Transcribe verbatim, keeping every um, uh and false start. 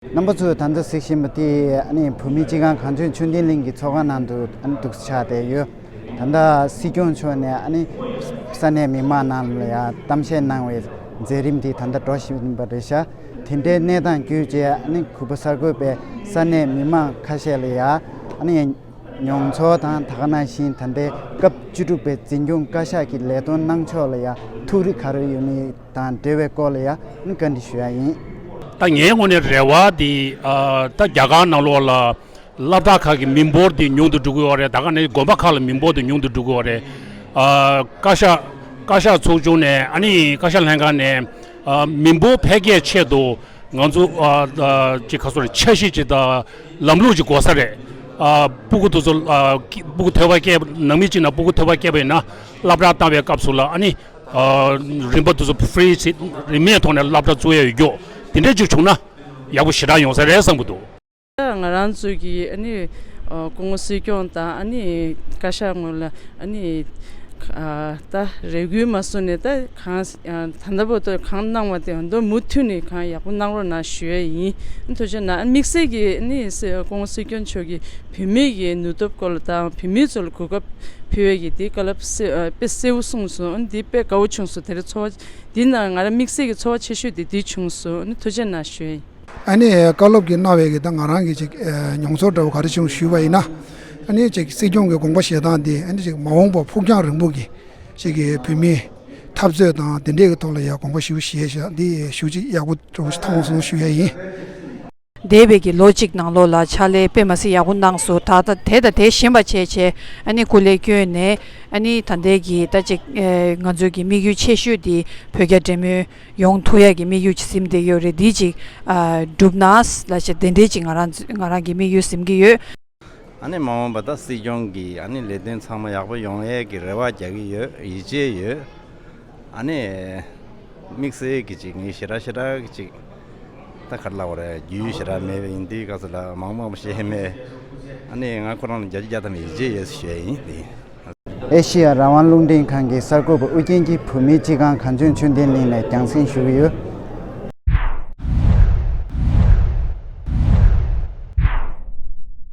རྣམ་པ་ཚོས་ད་ལྟ་གཟིགས་བཞིན་པ་དེ་ཨ་ནི་བོད་མིའི་སྤྱི་ཁང་གངས་ལྗོངས་ཆོས་ལྡན་གླིང་གི་ཚོགས་ཁང་ནང་དུ་ཨ་ནི་འདུག་ཆགས་བསྡད་ཡོད། ད་ལྟ་སྲིད་སྐྱོང་མཆོག་ནས་ཨ་ནི་ས་གནས་མི་མང་ནང་ལ་ཡང་གཏམ་བཤད་གནང་བའི་མཛད་རིམ་དེ་ད་ལྟ་འགྲོ་བཞིན་པ་རེད་ཤག་དེ་འདྲའི་གནས་སྟངས་བརྒྱུད་བྱས་ཨ་ནི་གུས་པ་གསར་འགོད་པས་ས་གནས་མི་མང་ཁ་ཤས་ལ་ཡང་ཨ་ནི་མྱོང་ཚོར་དང་ད་ག་ནང་བཞིན་ད་ལྟའི་སྐབས་བཅུ་དྲུག་པའི་འཛིན་སྐྱོང་བཀའ་ཤག་གི་ལས་དོན་གནང་ཕྱོགས་ལ་ཡང་ཐུགས་རེ་ག་རེ་ཡོད་མེད་དང་འབྲེལ་བའི་སྐོར་ལ་ཡང་བཀའ་འདྲི་ཞུ་ཡ་ཡིན། ད་ངའི་ངོས་ནས་རེ་བ་འདི་ཨ་ད་རྒྱ་གར་ནང་ལོགས་ལ་སློབ་གྲྭ་ཁག་གི་མི་འབོར་འདི་ཉུང་དུ་འགྲོ་གི་ཡོད་རེད། ད་ག་ནས་དགོན་པ་ཁག་ལ་མི་འབོར་འདི་ཉུང་དུ་འགྲོ་གི་ཡོད་རེད། ཨ་བཀའ་ཤག་བཀའ་ཤག་ཚོགས་ཆུང་ནས་ཨ་ནི་བཀའ་ཤག་ལྷན་ཁང་ནས་ཨ་མི་འབོར་འཕེལ་རྒྱས་ཆེད་དུ་ང་ཚོ་ཨ་ཨ་ཅིག་ག་ཚོད་རེད། འཆར་གཞི་ཅིག་དང་ལམ་ལུགས་ཅིག་དགོས་ས་རེད། ཨ་སྤུ་གུ་དེ་ཚོ་ཨ་སྤུ་གུ་ཐོས་པ་སྐྱེས་ནང་མི་གཅིག་ནང་སྤུ་གུ་ཐོས་པ་སྐྱེས་པ་ཡིན་ན་སློབ་གྲྭ་བཏང་བའི་སྐབས་སུ་ལ་ཨ་ནི། ཨ་རིན་པ་དེ་ཚོ་ཕི་རི་ཞིག་རིན་མེད་ཐོག་ནས་སློབ་གྲྭ་བཙུགས་ཡ་ཡོད་རྒྱུ་དེ་འདྲ་ཅིག་བྱུང་ན་ཡག་པོ་ཞེ་དྲག་ཡོང་ས་རེད་བསམ་གྱི་འདུག་ད་ང་རང་ཚོ་གི་ཨ་ནི་ཨ་སྐུ་ངོ་སྲིད་སྐྱོང་དང་ཨ་ནི་བཀའ་ཤག་ངོས་ལ་ཨ་ནི་ཨ་ད་རེ་སྐུལ་མ་སོང་ནས་ད་གང་ཨ་ད་ལྟ་བར་དུ་གང་གནང་བ་དེ་ཧོན་དོ་མུ་མཐུད་ནས་གང་ཡག་པོ་གནང་རོགས་གནང་ཞུ་ཡ་ཡིན། ཐུགས་རྗེ་གནང་། དམིགས་བསལ་གྱི་ཨ་ནི་སྲི་སྐུ་ངོ་སྲིད་སྐྱོང་མཆོག་གི་བུད་མེད་ཀྱི་ནུས་སྟོབས་སྐོར་ལ་དང་བུད་མེད་ཚོ་ལ་གོ་སྐབས་ཕུལ་བའི་གི་དེ་བཀའ་སློབ་གསལ་ཨ་དཔེ་གསལ་བོ་གསུངས་སོང་། ཨ་ནི་དེ་དཔེ་དགའ་བོ་བྱུང་སོང་། དེ་རིང་ཚོར་བ་འདི་ན་ང་རང་དམིགས་བསལ་གྱི་ཚོར་བ་ཆེ་ཤོས་དེ་འདི་བྱུང་སོང་། ཨ་ནི་ཐུགས་རྗེ་གནང་ཞུ་ཡ་ཡིན། ཨ་ནི་བཀའ་སློབ་ཀྱི་གནང་བའི་གི་ད་ང་རང་གི་ཅིག་ཨ་མྱོང་ཚོར་འདྲ་བོ་ག་རེ་བྱུང་ཞུས་པ་ཡིན་ན། ཨ་ནི་ཅིག་སྲིད་སྐྱོང་གི་དགོངས་པ་བཞེས་སྟངས་འདི་ཨ་ནི་ཅིག་མ་འོངས་པ་ཕུགས་རྒྱང་རིང་པོ་གི་ཅིག་གི་བོད་མིའི་འཐབ་རྩོད་དང་དེ་འདྲའི་གི་ཐོག་ལ་ཡ་དགོངས་པ་ཞུ་བཞེས་ཤག་འདི་ཞུ་ཅིག་ཡག་པོ་འདྲ་བོ་ཞིག་མཐོང་སོང་ཞུ་ཡ་ཡིན། འདས་པའི་གི་ལོ་གཅིག་ནང་ལོགས་ལ་ཕྱག་ལས་དཔེ་མ་སྲིད་ཡག་པོ་གནང་སོང་། ད་ལྟ་དེ་དང་དེ་གཞན་པ་བྱས་བྱས་ཨ་ནི་སྐུ་ལས་བསྐྱོན་ནས་ཨ་ནི་ད་ལྟའི་གི་ད་ཅིག་ཨེ་ང་ཚོའི་གི་དམིགས་ཡུལ་ཆེ་ཤོས་དེ་བོད་རྒྱ་འབྲེལ་མོལ་ཡོང་ཐུབ་ཡ་གི་དམིགས་ཡུལ་ཅིག་ཟིན་བསྡད་ཡོད་རེད། འདི་ཅིག་ཨ་འགྲུབ་ན་ལ་ཅིག་དེ་འདྲའི་ཅིག་ང་རང་ང་རང་གི་དམིགས་ཡུལ་ཟིན་གི་ཡོད། ཨ་ནི་མ་འོངས་པ་ད་སྲིད་སྐྱོང་གི་ཨ་ནི་ལས་དོན་ཚང་མ་ཡག་པོ་ཡོང་ཡས་ཀྱི་རེ་བ་རྒྱག་གི་ཡོད། ཡིད་ཆེས་ཡོད། ཨ་ནི་དམིགས་བསལ་གྱི་ཅིག་ངས་ཞེ་དྲག་ཞེ་དྲག་གི་ཅིག་ད་ག་རེ་ལབ་དགོས་རེད། རྒྱུས་ཞེ་དྲག་མེད་པ་ཡིན་དུས་སྐབས་སུ་ལ་མང་མང་བཤད་མེད། ཨ་ནི་ང་ཁོ་རང་ལ་བརྒྱ་ཆ་བརྒྱ་ཐམ་ཡིད་ཆེས་ཡོད་ཞུ་ཡས་ཡིན། དེ་ཨེ་ཤེ་ཡ་རང་དབང་རླུང་འཕྲིན་ཁང་གི་གསར་འགོད་པ་ཨུ་རྒྱན་གྱིས་བོད་མིའི་སྤྱི་ཁང་གངས་ལྗོངས་ཆོས་ལྡན་གླིང་ནས་རྒྱང་སྲིང་ཞུ་གི་ཡོད།